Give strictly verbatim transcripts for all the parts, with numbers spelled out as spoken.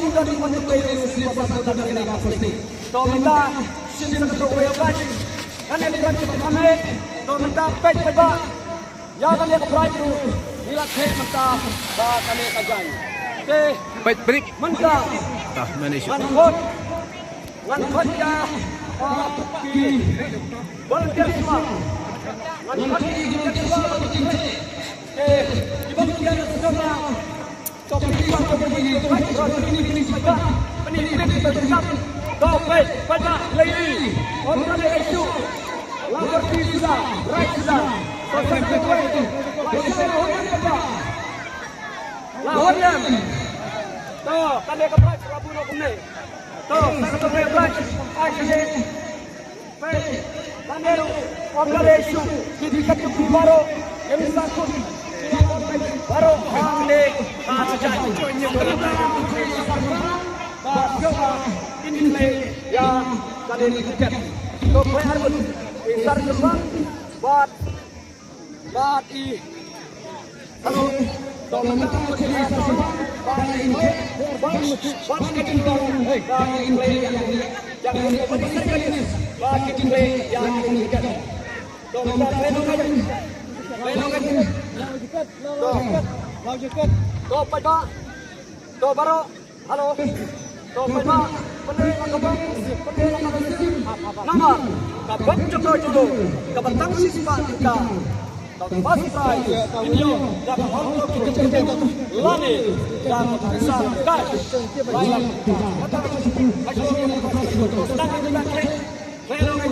ong don ban pynlong ïa u slip pass ha kane ka posting. To mynta shisien ka to wei ka kane ka prize ka kane. To mynta peit paidbah ïa kane ka prize ruh ngi la theh mynta ha kane ka jaiñ. Te peit break mynta. Tah, ngan issue. Ngan khot, ngan khot ïa, ah, ki volunteer shuwa. Ngan khot ïa ki volunteer shuwa. Eh, ki volunteer shuwa. To, kane ka prize ka bun kumne. To, kane ka prize. Ai, kane. Peit, kane ong kane shu, ki dei katto baroh, ïa misa khun, baroh hangne, ha jaiñ. Ba shuwa, in khlei, ïa, kane ni tiket. To khlei arun, in sar kembang, bad, bad i, To, paidbah. To, baroh. Hello. To, paidbah. Pynlong ka bom, pynlong ka bom. Namar ka bom jong ka jong ka ba tang shispah tyngka. Ka first prize in ïoh da ka hok ka jingkyrkhu lane da ka pisa cash. Lai lak. Kata ka jingkyrkhu. Khleh long,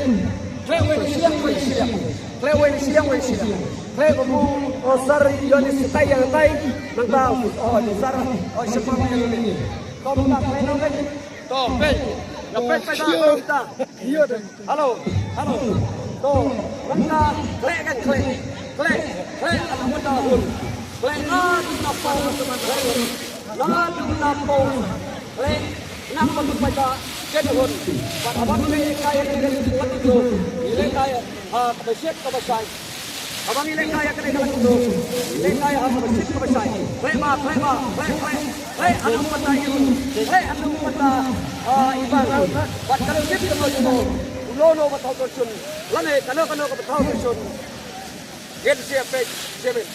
khleh wei shiliang wei shiliang. Khleh wei shiliang wei shiliang. Khleh ba mu, oh, sar ïa ni sitai ïa tai. Nangta, oh, sar, oh, shapang ïa ni. Khleh long. To, peit. Ïa peit, peit, peit, peit. Hello, hello. To, mynta khleh kan khleh. Khleh, khleh ïa mynta hun. Khleh na duna pong, khleh na duna pong. Khleh na pong pada jen hun. Bad haba khleh ka ïa khleh kat tu. Khleh ka ïa, ha, kaba shet kaba shai. Haba ngi lehkai ïa kane ka la kynduh, ngi lehkai ïa kaba shit kaba shai. Khleh ba, khleh ba, khleh, khleh, khleh, ha nang mynta ïa u, khleh, ha nang mynta, ah, i ba, bad ka la shit kaba shai. U lono ba thaw ka shun, lane kano kano kaba thaw ka shun. Ngin sa ïa peit, ïa peit.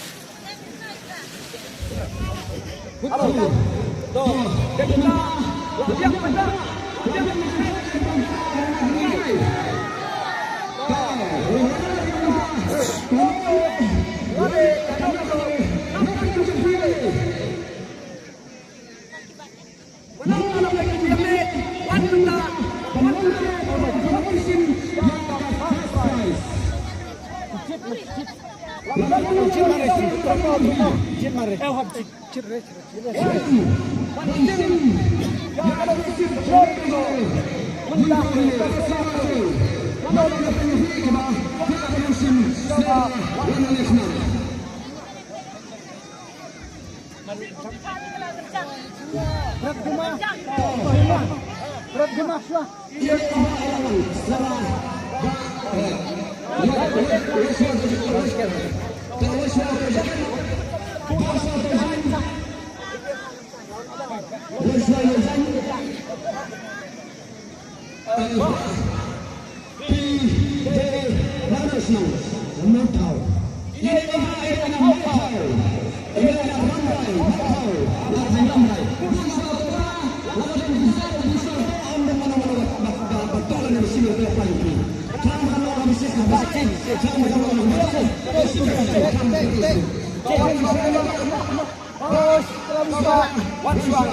Wan shuwa.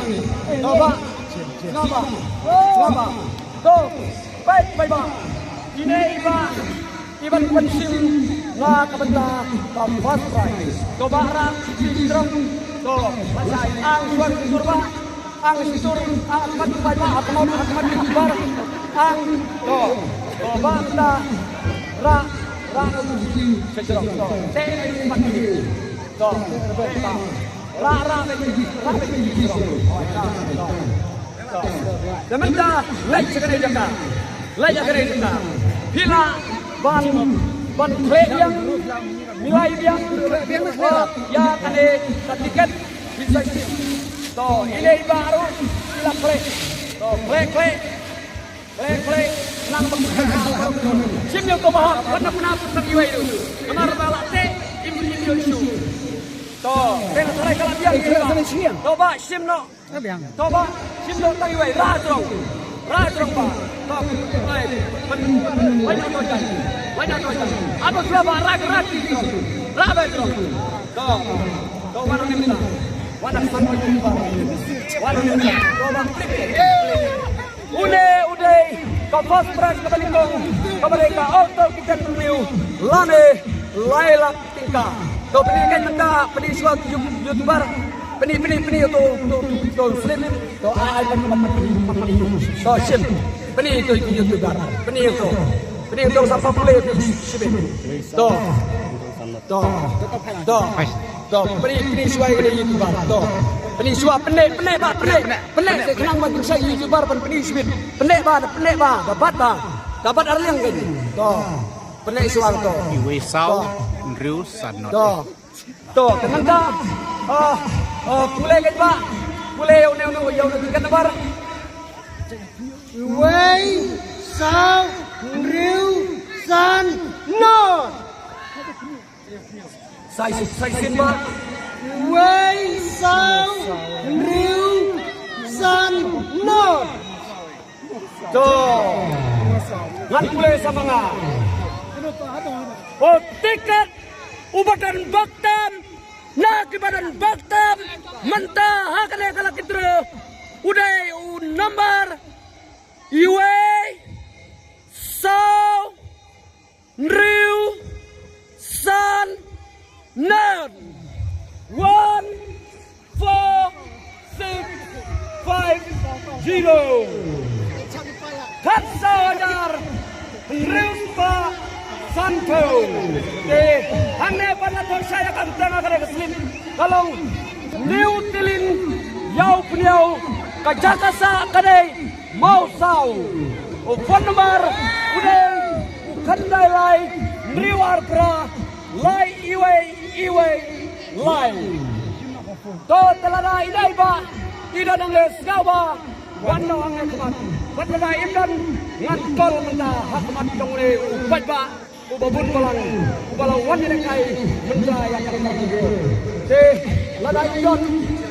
Toba. Sngewbha. Sngewbha. To. Peit, peit ba. Ine iba. Iban pynshim na ka bynta ka first prize. Toba ra. Strong. To. Masai. Ang shuwa shuwa ba. Ang shuwa. Ang mat ba ba. Ang mat ba. Ang. To. Toba ta. Ra. Ra. Strong. To. Te. Mat. To. Ra, ra, ra. Te mynta leit sha kane jaka. Leit sha kane jaka. Phi lah ban, ban khleh biang, milai biang. Ïa kane ka tiket. To, ine iba ruh phi lah khleh. To, khleh, khleh. Khleh, khleh, nang ba. Shim ïa u to ba hok, wat na pynap tang iwei ruh. Namar ba la teh, im, im ïoh shuh. To, teng tharai ka la biang ïa. To ba, shim noh. To ba, shim noh tang iwei, rah jrong. Rah jrong ba. To, ai, ban, ban ïoh to jan. Ban ïoh to jan. Ado shuwa ba, rah, rah jrong. Rah ba jrong. To, to ba nang nim ta. Ba nang san ba jrong ba. Ba nang nim ta. To ba. Une u dei ka first prize kaba nyngkong, kaba dei ka auto keychain briew lane lai lak tyngka. To pyni kan mynta, pyni shuwa ki you-, YouTuber. Pyni, pyni, pyni to, to, to, to slip. To ai, ai, pyni, pyni, pyni, pyni. To shim. Pyni to ki YouTuber. Pyni to. Pyni to sa popular shibit. To. To. To. To. Pyni, pyni shuwa ïa ki YouTuber. To. Pyni shuwa, pyni, pyni ba, pyni. Pyni, sa khnang ba kin shai YouTuber ban pyni shibit. Pyni ba, pyni ba, da bat ba. Da bat arliang kan. To. Pyni shuwa to. Iwei saw, to. Hynriew san not. To. To, kan nangta. Ah, ah, pule kan ba. Pule ïa une, une, ïa une tiket number. Iwei saw hynriew san not. Sai, sai sien ba. Iwei saw hynriew san not. To. Ngan pule sa ma nga. U tiket uba don bok tam, na kiba don bok tam mynta ha kane ka lucky draw, u dei u number iwei saw hynriew san not. One four six five zero. Khatsaw hajar hynriew spah sanphew. Te hangne ban la thoh shai ïa ka kyrteng ha kane ka slip ka long New Tilin Ïawphniaw, ka jaka sah ka dei Mawsaw. U phone number u dei u khyndai lai hynriew ar phra lai iwei iwei lai. To te lada i dei ba i don hangne sngewbha wan noh hangne khmat. Bad lada im don ngan call mynta ha khmat jong une u paidbah uba bun balang uba la wan ïalehkai mynta ïa kane ka video. Te lada i don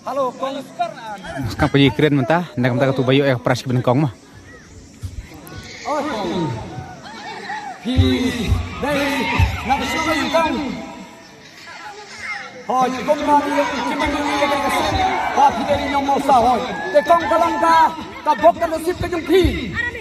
Hello, kong. Skang pynïakren mynta, na ka bynta katu ba ïoh ïa ka prize ki ba nyngkong ma. Phi dei na ka shnong ïa kong. Hooid, kumba ngi ïa ki ban ïa ka seng ba phi dei nong Mawsa, hooid. Te kong, ka long ka bok ka nasib ka jong phi.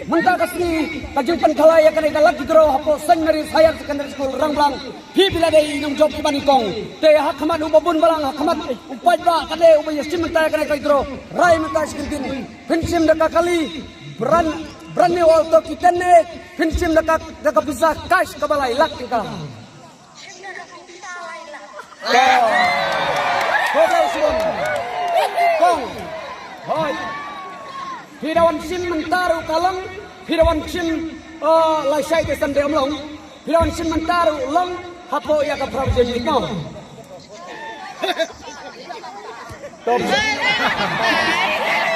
Mynta ka sngi ka jingpynkhalai ïa kane ka lucky draw hapoh Saint Mary's Higher Secondary School Rangblang. Phi phi la dei i nongjop ki ba nyngkong. Te ha khmat u ba bun balang, ha khmat u paidbah, ka dei u ba ïa shim mynta ïa kane ka lucky draw. Rai mynta shi kyntien. Phin shim da ka kali brand, brand new auto ki ten ne, phin shim da ka, da ka pisa cash kaba lai lak tyngka. Kong. Hooid. Phi da wan shim mynta ruh ka long, phi da wan shim, uh, lashai te san te ym long. Phi da wan shim mynta ruh long, hapoh ïa ka provision ni ko. To.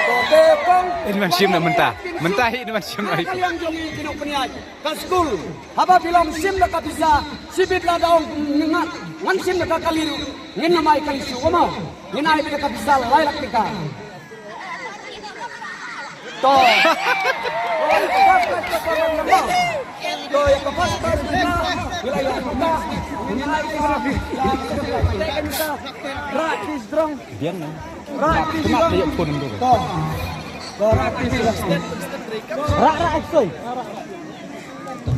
To te kong. Ym ban shim na mynta. Mynta hi ym ban shim na. Ka liang jong i ki nongpynïaid ka skul. Haba phi la ym shim da ka pisa, shibit la da ong ngan, ngan shim da ka kali ruh, ngin ym ai kali shuh mo. Ngin ai da ka pisa lai lak tyngka. To. To, ïa ka first prize mynta, ngi la ïoh mynta, ngi la ïoh mynta. Practice strong. Practice strong. To. To, practice strong. Ra, ra, action.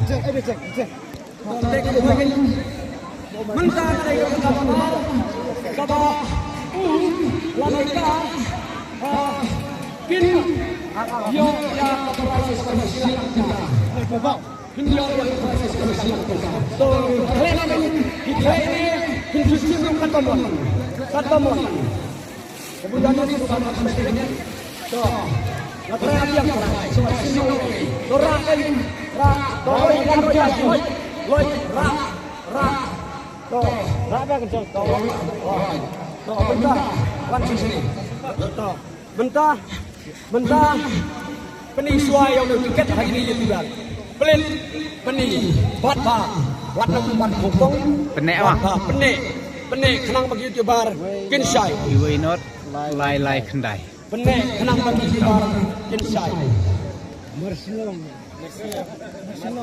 Check, check, check. Mynta ka dei ka bynta ba ar. Kaba u la ka, ah, kin ïoh ïa ka prize kaba shisha. Kin ïoh ïa ka prize kaba shisha. To, khlem ki khlem ni, kin shisha ruh katba mon. Katba mon. Kemudian ni sama. To. Nga try ïa ka. To, ra ka, ra. To, loi, loi, loi, loi, ra, ra. To, ra ba kan to. To, to, mynta. Wan sini. To, mynta. Mynta. Pyni shuwa ïa u tiket ha kine YouTuber. Pynleit, pyni, bad ba, wat nang ban khongpong. Pyni, bad ba, pyni, pyni khnang ba ki YouTuber kin shai. Iwei not lai lai khyndai. Pyni khnang ba ki YouTuber kin shai.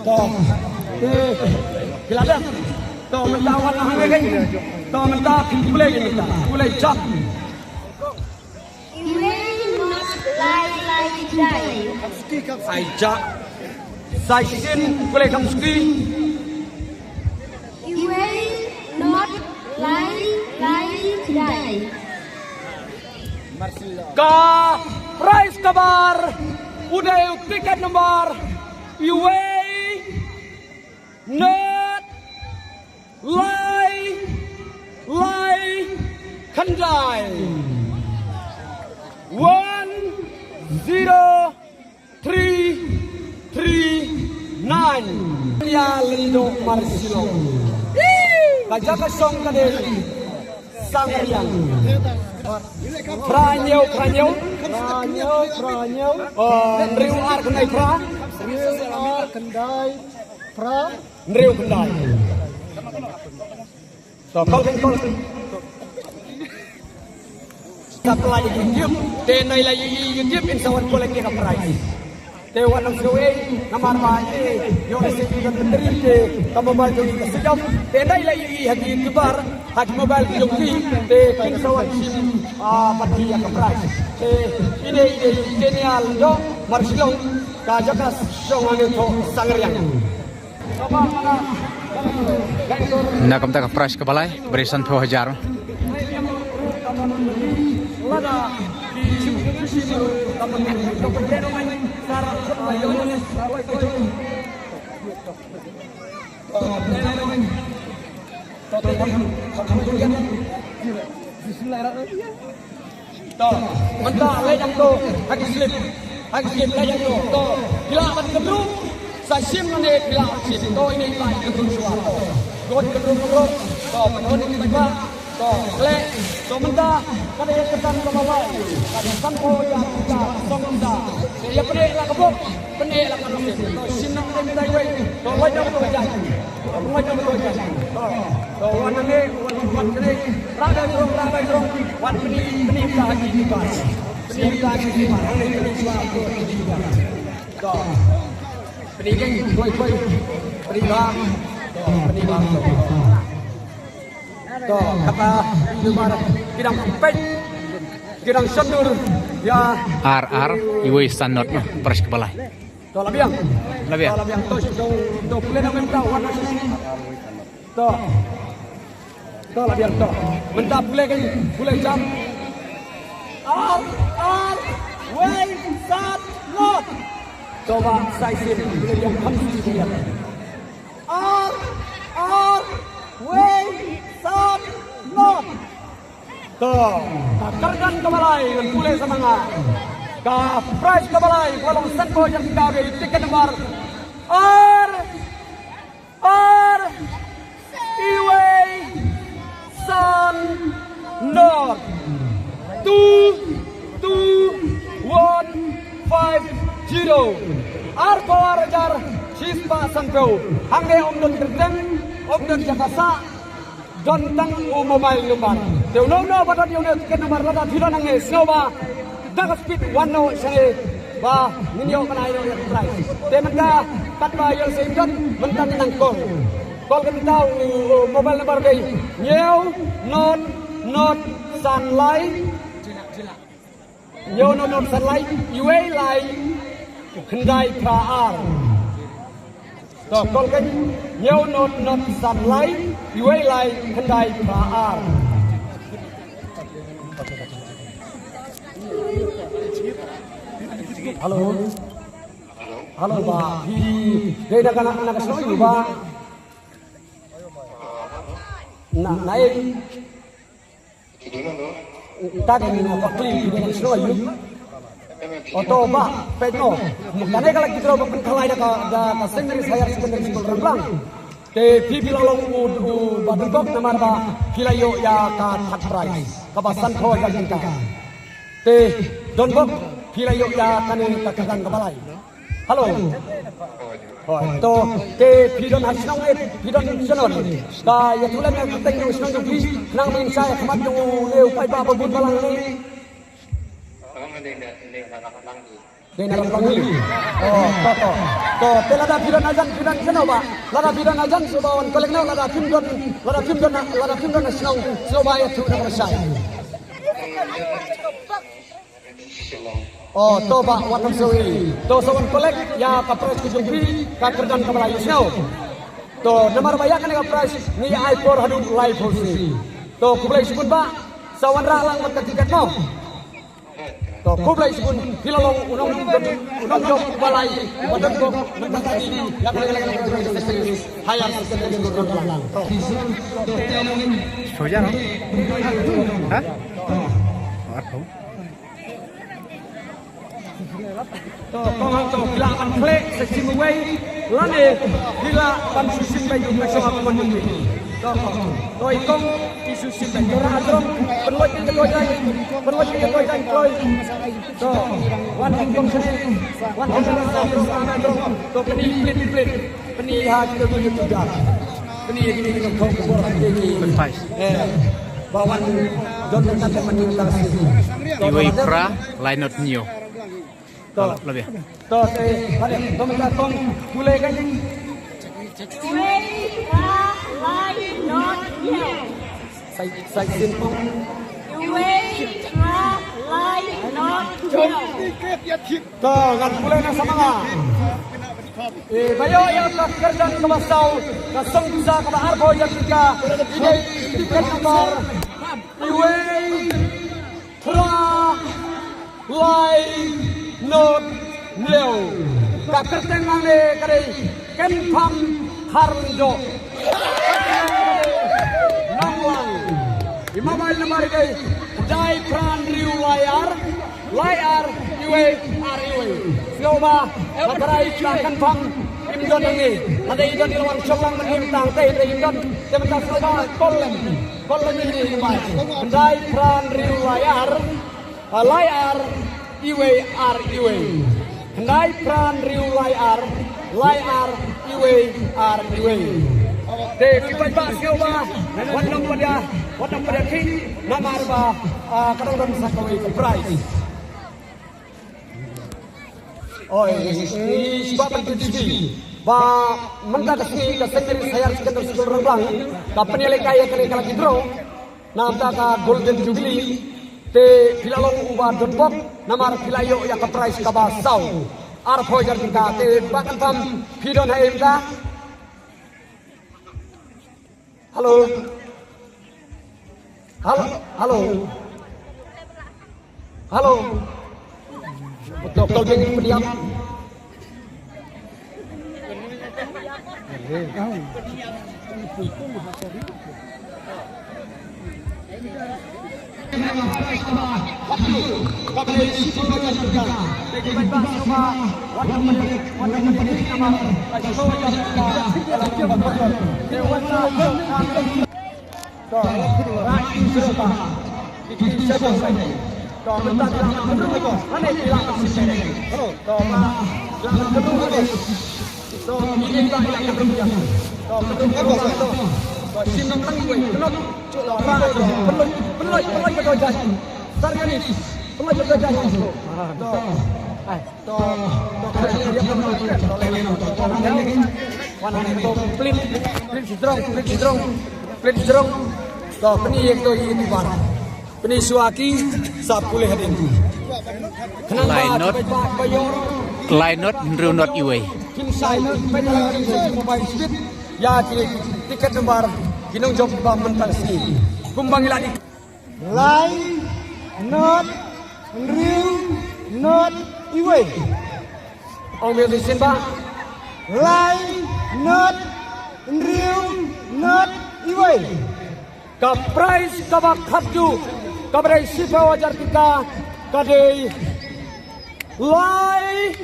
To. Eh, ki la dep. To, mynta wat hangne kein. To, mynta kin pule kein mynta. Pule jap. Iwei not lai lai khyndai. Ai ja. Saisin, pule kham suki. Iwei not lai lai khyndai. Ka prize kabar u dei u tiket number iwei not lai lai khyndai. One zero three three nine. Ïa Lyngdoh Marshillong. Ka jaka shong ka dei Sangriang. Phra hynñiew, phra hynñiew. Phra hynñiew, phra hynñiew. Oh, hynriew ar khyndai phra. Hynriew ar khyndai phra. Hynriew khyndai. To, call, call. Supply YouTube, te nai la ïohi YouTube in sa wan collect ïa ka prize. Te wan nang sngewei, namar ba ïoh ïa ka battery te ka mobile jong ngi ka switch off. Te nai la ïohi ha ki YouTuber, ha ki mobile jong ki, te kin sa wan shim, ah, battery ïa ka prize. Te ine ine Kenya Lyngdoh Marshillong, ka jaka shong hangne to Sangriang. Na kumta ka prize kaba lai, ba dei sanphew hajar. To, mynta leit ïa to ha ki slip. Ha ki slip leit ïa to. To, phi lah ban kynduh. Sa shim ne phi lah ban shim. To, ine i la i kynduh shuwa to. Dot kynduh kynduh. To, kynduh ni ki ba. To, khleh. To, mynta ka dei ka san kaba lai. Ka dei san ko ïa ka song mynta. Ïa pyneh la ka bok. Pyneh la ka bok. To, shim na ka dei mynta iwei. To, leit na ka bok jai. Leit na ka bok jai. To, to, wan na ne, wan, wan kane. Ra dai jrong, ra dai jrong. Wan pyni, pyni ka ha ki ba. Pyni ka ha ki ba. Hangne pyni shuwa ko ha ki ba. To. Pyni keiñ, koi, koi. Pyni ba. To, pyni ba. To, kata, ki dang peit, ki dang shon dur, ïa. Ar, ar, iwei san not, prize kaba lai. To, la biang. La biang. To, la biang, to, to, to, pule na mynta, wan na sini. To. To, la biang, to. Mynta pule keiñ, pule jam. Ar, ar, wei, san, not. To, ba, sa shisien, pule jam, kham shisien. Ar, ar, wei, san, not. To, ka kyrdan kaba lai, ngan pule sa ma nga. Ka prize kaba lai, ka long san ko jong ka tiket number. Ar, ar, iwei, san, not. Two, two, one, five, zero. Arphew ar hajar, shispah sanphew. Hangne ym don kyrteng, ym don jaka sah. Don tang u mobile number. Te uno uno ba don ïa une u tiket number lada phi don hangne sngewbha da ka speed wan noh shane ba ngin ïoh ban ai noh ïa ka prize. Te mynta katba ïoh shisha don mynta ngin nang call. Call ka mynta u, u mobile number dei hynñiew not not san lai. Hynñiew not not san lai, iwei lai, khyndai phra ar. To, call keiñ, hynñiew not not san lai, iwei lai, khyndai phra ar. Hello. Hello, bah. Hi. Dei na ka, na ka shnong aiu, bah? Na, na ei. Ta ka ni na ka kli, dei na ka shnong aiu. O to, bah, peit noh. Kane ka lucky draw ba pynkhalai da ka, da ka Saint Mary's Higher Secondary School Ramblang. Te phi, phi la long u, u ba donbok namar ba phi la ïoh ïa ka third prize kaba sanphew hajar tyngka. Te donbok, phi la ïoh ïa kane ka kyrdan kaba lai. Hello. Hooid, to, te phi don ha shnong, eh, phi don shnong, eh. Ka ïathuh lem ïa ka kyrteng jong shnong jong phi, khnang ba ngin shai ha khmat jong une u paidbah ba bun balang ne. Dei na Lapangli. Oh, to, to. To, te lada phi don hajan, phi don shnong, bah. Lada phi don hajan, sngewbha wan collect noh, lada phim don, lada phim don, lada phim don shnong, sngewbha ïathuh na ka shai. Oh, to, bah, wat nym sngewsih. To, sa wan collect ïa ka prize ka jong phi, ka kyrdan kaba lai, ïohsngew. To, namar ba ïa kane ka prize ngi ai por haduh laiphew sngi. To, khublei shibun, bah, sa wanrah lang bad ka tiket mo. To, khublei shibun, phi la long u nong, u nongjop uba lai, uba donbok, mynta ka sngi, ïa kane ka Higher Secondary School Ramblang. To. Soja, no? Ha? Arphew. To, kong hangto, phi lah ban khleh sa shim uwei, lane phi lah ban shu shim beit, ka shong ha ka mon jong phi. To, to, i kong, i shu shim beit. To, rah hadrong, pynlait ïa ka doi jaiñ, pynlait ïa ka doi jaiñ kloi. To, wan i kong shane, wan i kong shane, rah hadrong. To, pyni plit plit. Pyni ha kita tu tu jar. Pyni ha kita tu tu jar. Pyni ha kita tu tu jar. Eh, ba wan don kan kan man kita si. Iwei Phra, lai not hynñiew. To. Lebe. To, eh, bale, to mynta tong pule kan. Iwei Phra, lai not hynñiew. Sai, sai sim tong. Iwei Phra, lai not hynñiew. To, ngan pule na sa ma nga. Eh, ba ïoh ïa ka kyrdan kaba saw, ka song pisa kaba arphew hajar tyngka, i dei tiket number iwei Phra, lai not hynñiew. Ka kyrteng nangne ka dei Kynpham Kharlynjoh. Nonglang. I mobile number i dei khyndai phra hynriew lai ar, lai ar iwei ar iwei. Sngewbha, ha trai ka Kynpham im don hangne. Lada i don i la wan shong lang mynhynnin tang te, hynrei im don te mynta sngewbha call lem. Call lem ïa kane ka number. Khyndai phra hynriew lai ar, ah, lai ar iwei ar iwei. Khyndai phra hynriew lai ar, lai ar iwei ar iwei. Te ki paidbah sngewbha, wat nang padia, wat nang padia khih, namar ba, ah, ka dang don sa kawei ka prize. Oi, ngi sngewbha ban kyntu ba mynta ka sngi ka Saint Mary's Higher Secondary School Ramblang ka pynïalehkai ïa kane ka lucky draw. Namar ka Golden Jubilee te phi la long uba donbok namar phi la ïoh ïa ka prize kaba saw. Arphew hajar tyngka te ba kan tam phi don ha em ka. Hello. Hello, hello. Hello. Betul, betul, jadi pediam. To, to, to, to, to, to, to, plit, plit strong, plit strong, plit strong. To, pyni ïa kito ïa kito bar. Pyni shuwa ki sa pule hadien. Khnang ba, lai not, ba, ba ïoh, lai not, hynriew not iwei. Kin sa ïa ki, ba ïoh, ba ïoh, ba ïoh, ïa ki tiket number ki nongjop ba mynta sngi. Kumba ngi la dei. Lai not, hynriew not, Iwei. Ong musician ba. Lai, not, hynriew, not, iwei. Ka prize kaba khadduh, kaba dei shiphew hajar tyngka, ka dei lai,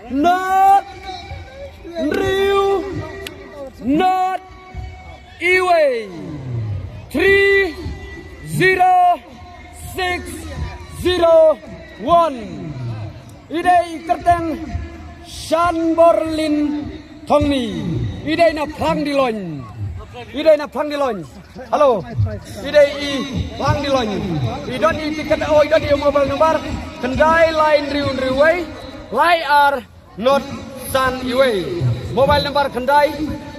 not, hynriew, not, iwei. Three zero six zero one. I dei i kyrteng Shanborlin Thongni. I dei na Phrang Dilong. I dei na Phrang Dilong. Hello. I dei i Phrang Dilong. I don i tiket, o, i don i mobile number. Khyndai lai hynriew hynriew wei, lai ar not san iwei. Mobile number khyndai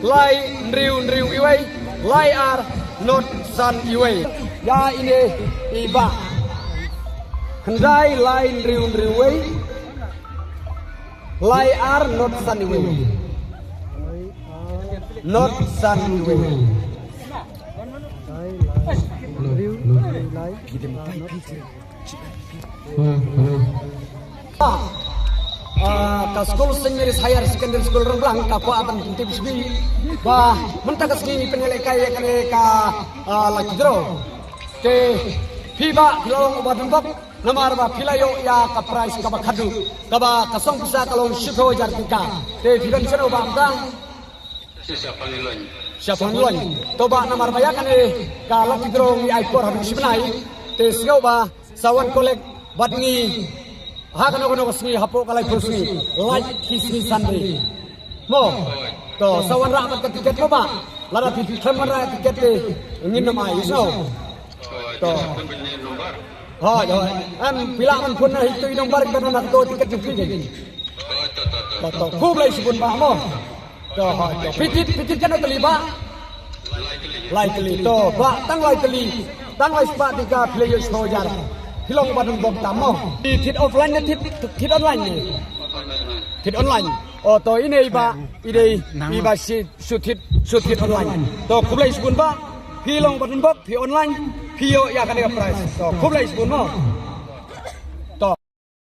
lai hynriew hynriew iwei, lai ar not san iwei. Ïa ine i ba. Khyndai lai hynriew hynriew wei, lai ar not san iwei. Not san iwei. Ah, ka skul Saint Mary's Higher Secondary School Rangblang ka kwah ban tip shibun ba mynta ka sngi pynlehkai ïa kane ka, ah, lucky draw. Te phi ba phi la long uba donbok namar ba phi la ïoh ïa ka prize kaba khadduh, kaba ka song pisa ka long shiphew hajar tyngka. Te phi don shano ba mynta? Sha Phanglong. To ba namar ba ïa kane ka lucky draw ngi ai por haduh shi bnai. Te sngewbha sa wan collect bad ngi ha kano kano ka sngi hapoh ka laiphew sngi, lait ki sngi Sunday. Mo. To sa wanrah bad ka tiket mo ba. Lada phi khlem wanrah tiket te ngin nym ai, you know. To. Hooid, hooid. Em, phi lah ban phone na hi to i number ba na to tiket jong phi. To, to. Khublei shibun ba mo. To, hooid, to. Phi thied, phi thied katno tylli ba? Lai tylli. To, ba tang lai tylli. Tang lai spah tyngka phi la ïoh shiphew hajar. Phi long ba donbok tam mo. Phi thied offline ne thied, thied online ne? Thied online. O, to ine i ba, i dei i ba shi shu thied, shu thied online. To khublei shibun ba, phi long ba donbok, phi online, phi ïoh ïa kane ka prize. To khublei shibun mo.